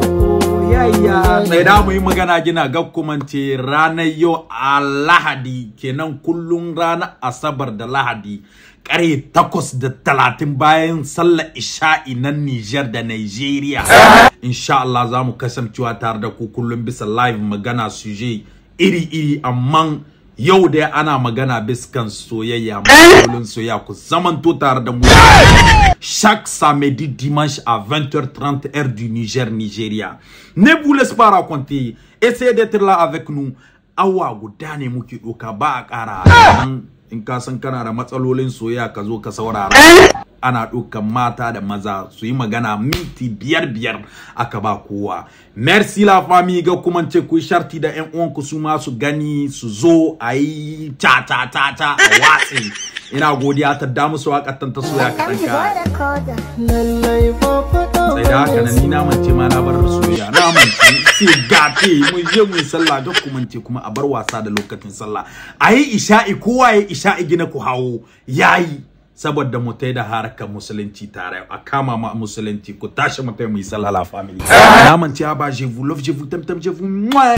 Soyayya. Sai da mu yi magana gina gakkumance ranar yau a Lahadi kenan, kullum ranar Asabar da Lahadi 8:30 bayan sallar isha'i na Niger da Nigeria. Insha Allah za mu kasancewa tare da ku kullum bisa live, magana sujet iri-iri, amma yau dai ana magana biskan soyayya, matsalolin soyayya. Ku zamanto tare da mu chaque samedi, dimanche à 20h30, heure du Niger, Nigeria. Ne vous laisse pas raconter, essayez d'être là avec nous. Awa guda ne muke doka, ba a ƙara. In ka san kana da matsalolin soyayya, ka zo ka saurara. Ana ɗaukan mata da maza su yi magana, minti biyar biyar aka ba kowa. Merci la famille. Ga kuma ce ku sharti da ƴan uwanku, su ma su gani, su zo a yi ta ta ta ta a watsi. Ina godiya ta da musu waƙar ta soya kaɗan ka. Lallai ba faɗa. Sai da haka nan, ni na mance ma na bar soyayya, na mance sai gate mu je mu yi sallah. Ga kuma ce kuma a bar wasa da lokacin sallah, a yi isha'i, kowa ya isha'i gina ku hawo yayi, saboda mu tai da harkar musulunci tare, a kama ma musulunci. Ku tashi mu tai mu yi sallah, la family. Na mance ba, je vous love, je vous t'aime, t'aime, je vous mouah.